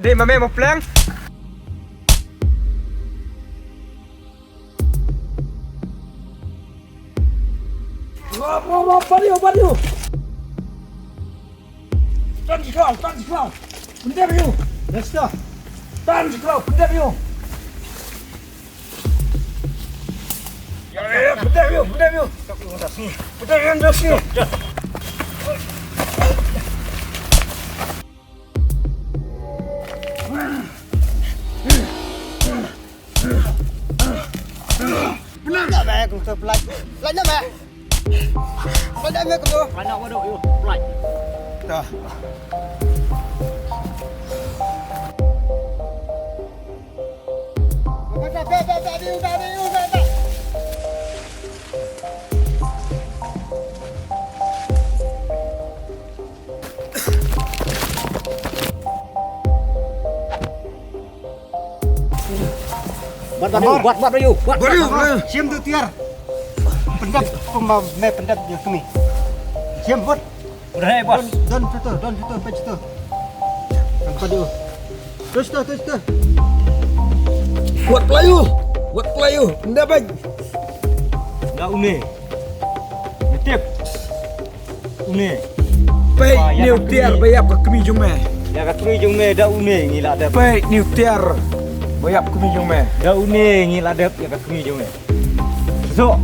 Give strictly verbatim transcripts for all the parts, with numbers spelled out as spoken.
Dei ma me mo pleng. Rob, rob, rob, bad ïa u, bad ïa u. Tan shi khlaw, tan shi khlaw. Pyndep ïa u. Let's go. Tan shi khlaw, pyndep ïa u. Ïa, ïa, ïa, pyndep ïa u, pyndep ïa u. Pyndep ïa u, pyndep ïa u. Pynlait na me kumto, pynlait. Pynlait na me. Pynlait na me kumto. Pynlait na me kumto. Pynlait. Dah. Bat, bat, bat, bat, bat, bat. Bat, bat, bat. Shim tu tiar. Pyndep, pynba, me pyndep ïa kmie. Shim, bat. Udah, eh, bos. Don, don situ, don situ, peit situ. Nampak dia. Terus tu, terus tu. Wat pelayu. Wat pelayu. Pyndep, eh. Dah une. Tip. Une. Peit, ïa ni u tiar ba ïap ka kmie jong me. Ïa ka kmie jong me, da une ngi la dep. Peit, ni u tiar ba ïap ka kmie jong me. Da une ngi la dep ïa ka kmie jong me. Suk.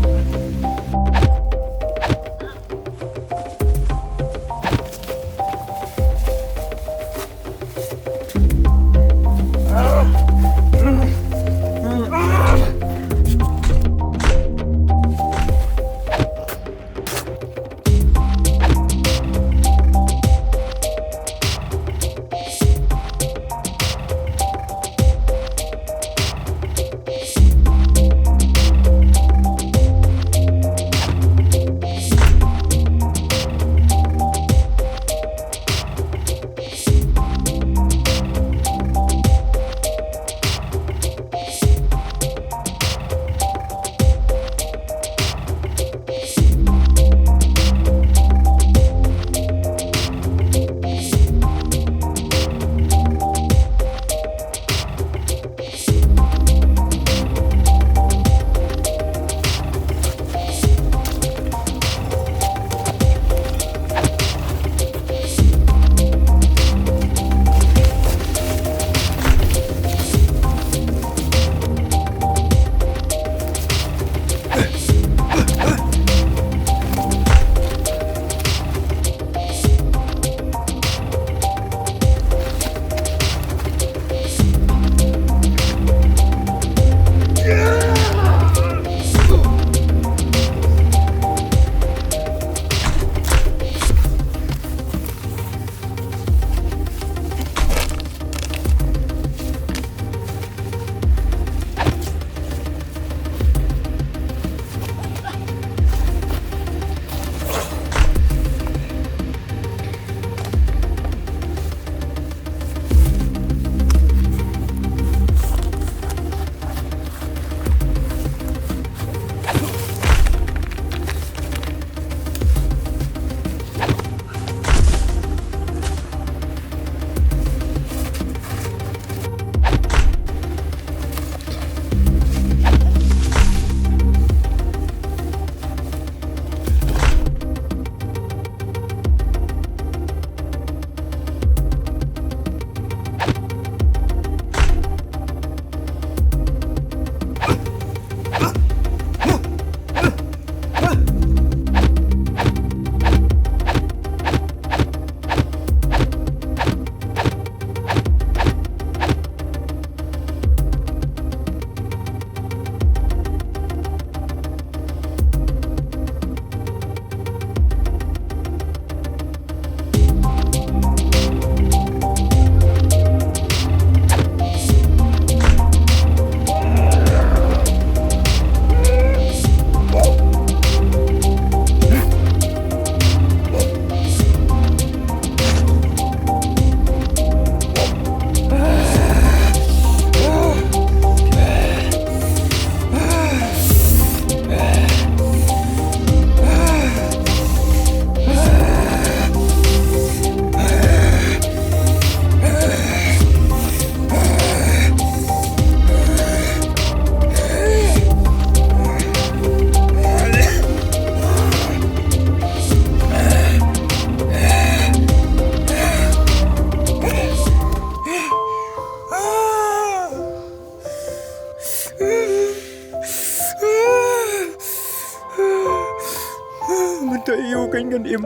im.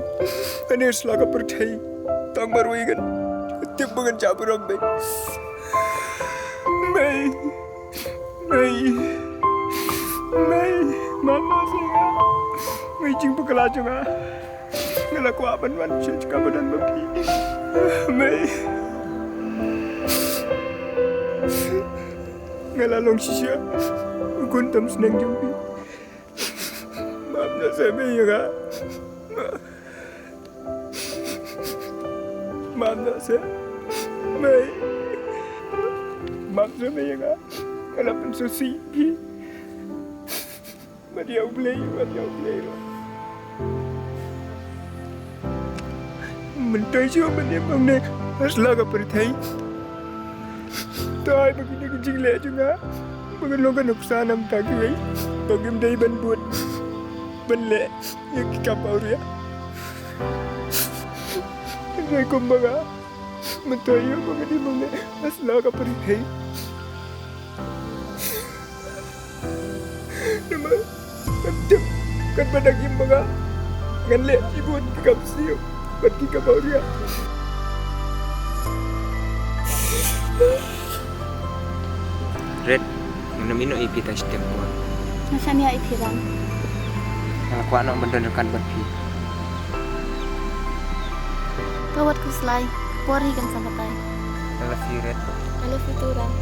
Hangne sla ka pyrthei tang marwei ngan tip ba ngan jah burom, Mei. Mei. Mei. Mei. Mama, sa nga. Mei, jingpakla jong nga. Nga la kwah ban wan sha ka madan ba phi. Mei. Nga la long shisha u khun tam sneng jong phi. Map noh seh, Mei, ïa nga. Map noh seh, Mei. Map seh, Mei, ïa nga. Nga la pynsngewsih ïa phi. Bad ïa U Blei, bad ïa U Blei ruh. Mynta shuh ban im hangne ha sla ka pyrthei. To ai ba kine ki jingleh jong nga ba kin long ka nuksan na ka bynta kiwei. Ba kim dei ban bud ban leh ïa ki kam awria. Hynrei kumba nga, mynta ïa ba ngan im hangne ha sla ka pyrthei. Namar ngam tip katba dang im ma nga ngan leh shibun ki kam sniew bad ki kam awria. Red, ngam ïoh ïa phi tang shiteng por. Nga shaniah ïa phi, Ram. Nga la kwah noh ban don ryngkat bad phi. To wat khuslai, por hi kan sa batai. I love you, Red. I love you too, Ram.